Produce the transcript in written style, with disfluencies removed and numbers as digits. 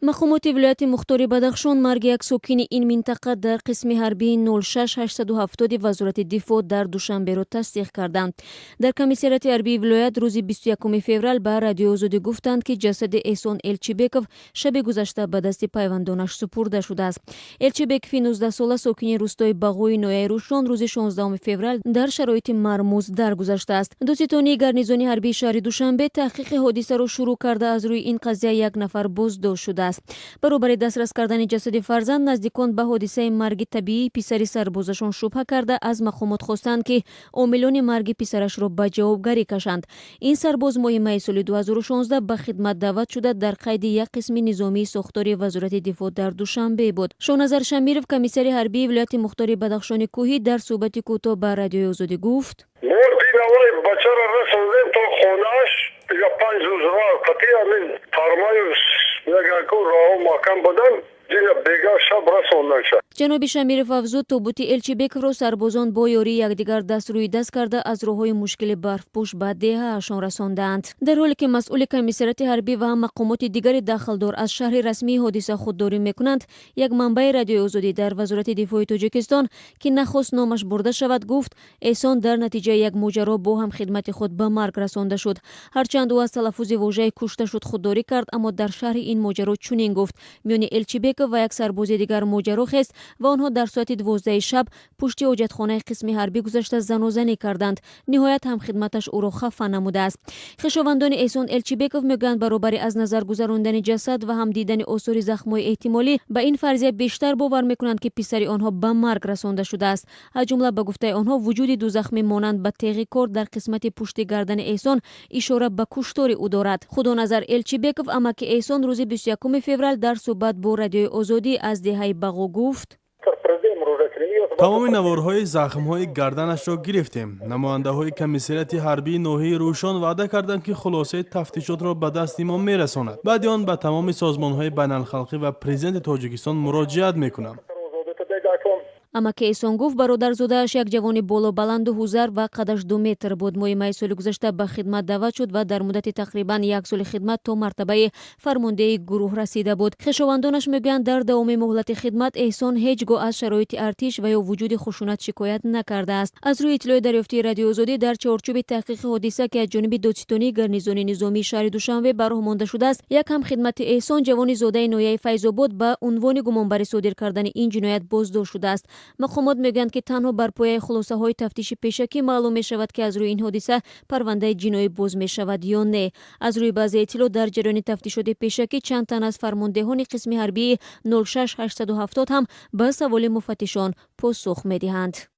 Мақомоти вилояти мухтори Бадахшон марги як сокини ин минтақа дар қисми ҳарбии 06870 Вазорати дифоъ дар Душанберо тасдиқ карданд. Дар комиссариати ҳарбии вилоят рӯзи 21 феврал ба Радиои Озодӣ гуфтанд, ки ҷасади Эҳсон Элчибеков шаби гузашта ба дасти пайвандонаш супурда шудааст. Элчибекови 19-сола, сокини рӯстои Бағои ноҳияи Рӯшон, рӯзи 16 феврал дар шароити мармуз даргузаштааст. Додситонии гарнизони ҳарбии шаҳри Душанбе таҳқиқи ҳодисаро шурӯъ карда, аз рӯи ин қазия як нафар боздошт шудааст. Баробари дастрас кардани ҷасади фарзанд, наздикон ба ҳодисаи марги табиии писари сарбозашон шубҳа карда, аз мақомот хостанд, ки омилони марги писарашро ба ҷавобгарӣ кашанд. Ин сарбоз моҳи майи соли 2016 ба хидмат даъват шуда, дар қайди як қисми низомии сохтори Вазорати дифоъ дар Душанбе буд. Шоҳназар Шамиров, комиссари ҳарбии вилояти мухтори Бадахшони Кӯҳӣ, дар суҳбати кӯтоҳ ба Радиои Озодӣ гуфт: Бачаро расондем то хонааш. Я 5 рӯз роҳ қатъи ҳамин тармаю ягаку роҳо маҳкам будан, дина бега шаб расонданша. Ҷаноби Шамиров афзуд, тобути Элчибековро сарбозон бо ёрии якдигар даст рӯи даст карда, аз роҳҳои мушкили барфпӯш ба деҳаашон расондаанд. Дар ҳоле ки масъули комиссариати ҳарбӣ ва мақомоти дигари дахлдор аз шарҳи расмии ҳодиса худдорӣ мекунанд, як манбаи Радиои Озодӣ дар Вазорати дифои Тоҷикистон, ки нахост номаш бурда шавад, гуфт, Эҳсон дар натиҷаи як моҷаро бо ҳамхидмати худ ба марг расонда шуд. Ҳарчанд ӯ аз талаффузи вожаи «кушта шуд» худдорӣ кард, аммо дар шарҳи ин моҷаро чунин гуфт: миёни Элчибеков ва як сарбози дигар моҷаро хест ва онҳо дар соати 12-и шаб пушти ҳоҷатхонаи қисми ҳарбӣ гузашта занозанӣ карданд. Ниҳоят ҳамхидматаш ӯро хафа намудааст. Хешовандони Эҳсон Элчибеков мегӯянд, баробари аз назар гузарондани ҷасад ва ҳам дидани осори захмҳои эҳтимолӣ, ба ин фарзия бештар бовар мекунанд, ки писари онҳо ба марг расонда шудааст. Аз ҷумла, ба гуфтаи онҳо, вуҷуди ду захми монанд ба теғи кор дар қисмати пушти гардани Эҳсон ишора ба куштори ӯ дорад. Худоназар Элчибеков, амаки Эҳсон, рӯзи 21 феврал дар суҳбат бо Радиои Озодӣ аз деҳаи Бағо гуфт: Тамоми наворҳои захмҳои гарданашро гирифтем. Намояндаҳои комиссариати ҳарбии ноҳияи Рӯшон ваъда карданд, ки хулосаи тафтишотро ба дасти мо мерасонад. Баъди он ба тамоми созмонҳои байналхалқӣ ва Президенти Тоҷикистон муроҷиат мекунам. Амаки Эҳсон гуфт, бародарзодааш як ҷавони болобаланду ҳузар ва қадаш 2 метр буд. Моҳи майи соли гузашта ба хидмат даъват шуд ва дар муддати тақрибан як соли хидмат то мартабаи фармондеҳи гурӯҳ расида буд. Хешовандонаш мегӯянд, дар давоми муҳлати хидмат Эҳсон ҳеҷ гоҳ аз шароити артиш ва ё вуҷуди хушунат шикоят накардааст. Аз рӯи иттилои дарёфтии Радиои Озодӣ, дар чорчӯби таҳқиқи ҳодиса, ки аз ҷониби додситонии гарнизони низомии шаҳри Душанбе ба роҳ монда шудааст, як ҳамхидмати Эҳсон, ҷавони зодаи ноҳияи Файзобод, ба унвони гумонбари содир кардани ин ҷиноят боздошт шудааст. Мақомот мегӯянд, ки танҳо бар пояи хулосаҳои тафтиши пешакӣ маълум мешавад, ки аз рӯи ин ҳодиса парвандаи ҷиноӣ боз мешавад ё не. Аз рӯи баъзе иттилоъ, дар ҷараёни тафтишоти пешакӣ чанд тан аз фармондеҳони қисми ҳарбии 06870 ҳам ба саволи муфаттишон посух медиҳанд.